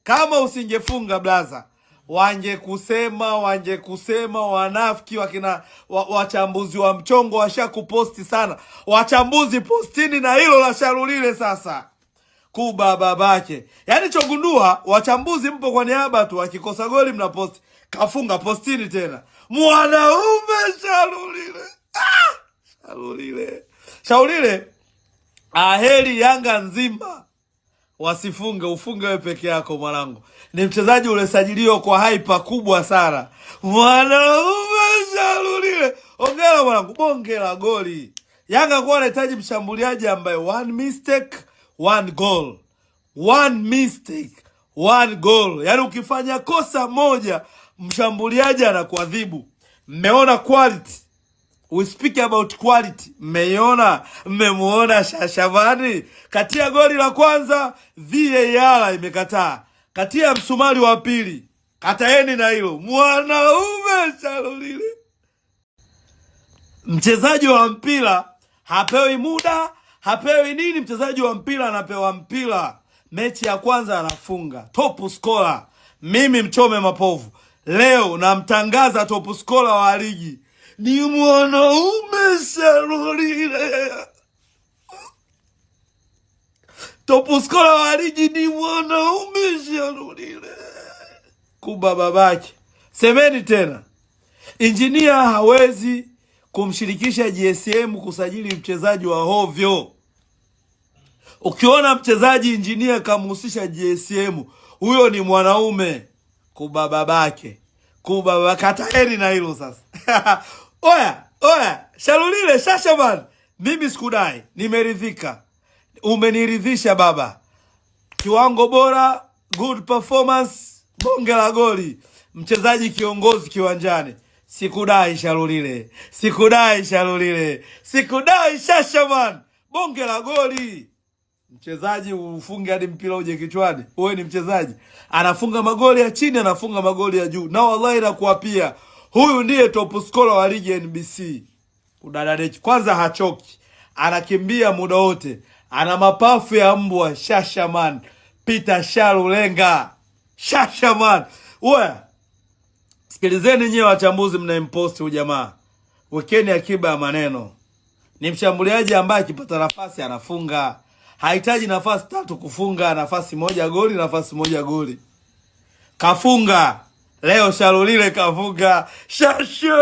Kama usingefunga blaza, wangekusema wangekusema, wanafiki wakina wachambuzi wa mchongo washakuposti sana. Wachambuzi postini na hilo la Shalulile sasa kuba babake. Yaani chogundua wachambuzi mpo kwa niaba tu, akikosa goli mnaposti, kafunga postini tena. Mwanaume Shalulile. Ah! Shalulile. Shalulile, aheri Yanga nzima wasifunge, ufunge wewe peke yako mwanangu. Ni mchezaji uliosajiliwa kwa hype kubwa sana. Mwanaume Shalulile, ongera mwanangu, bonge la goli. Yanga kuwa anahitaji mshambuliaji ambaye one mistake one goal, one mistake one goal. Yaani ukifanya kosa moja mshambuliaji anakuadhibu. Mmeona quality. We speak about quality. Mmeiona, mmemuona Shashamani katia goli la kwanza, VAR imekataa. Katia msumari wa pili, kataeni na hilo. Mwanaume Shalulile, mchezaji wa mpira hapewi muda, hapewi nini. Mchezaji wa mpira anapewa mpira, mechi ya kwanza anafunga, top scorer. Mimi mchome mapovu leo namtangaza top scorer wa ligi ni mwanaume Shalulile. Top scorer wa ligi ni mwanaume Shalulile. Kuba babake, semeni tena, injinia hawezi kumshirikisha GSM kusajili mchezaji wa hovyo. Ukiona mchezaji injinia kamhusisha GSM, huyo ni mwanaume. Kuba babake, kuba baba, kataeni na hilo sasa. Oya oya, Shalulile Shashaman, mimi sikudai, nimeridhika, umeniridhisha baba. Kiwango bora, good performance, bonge la goli, mchezaji kiongozi kiwanjani. Sikudai Shalulile, sikudai Shalulile, sikudai Shashaman, bonge la goli. Mchezaji ufunge hadi mpira uje kichwani, wewe ni mchezaji. Anafunga magoli ya chini, anafunga magoli ya juu, na wallahi nakuapia, huyu ndiye top scorer wa ligi NBC. Kudadadeki kwanza, hachoki, anakimbia muda wote, ana mapafu ya mbwa. Shashaman Peter Shalulenga, Shashaman. Wewe sikilizeni nyewe wachambuzi mnaimposti huyu jamaa, wekeni akiba ya maneno. Ni mshambuliaji ambaye akipata nafasi anafunga, hahitaji nafasi tatu kufunga, nafasi moja goli, nafasi moja goli. Kafunga leo Shalulile, kafunga. Shashaman.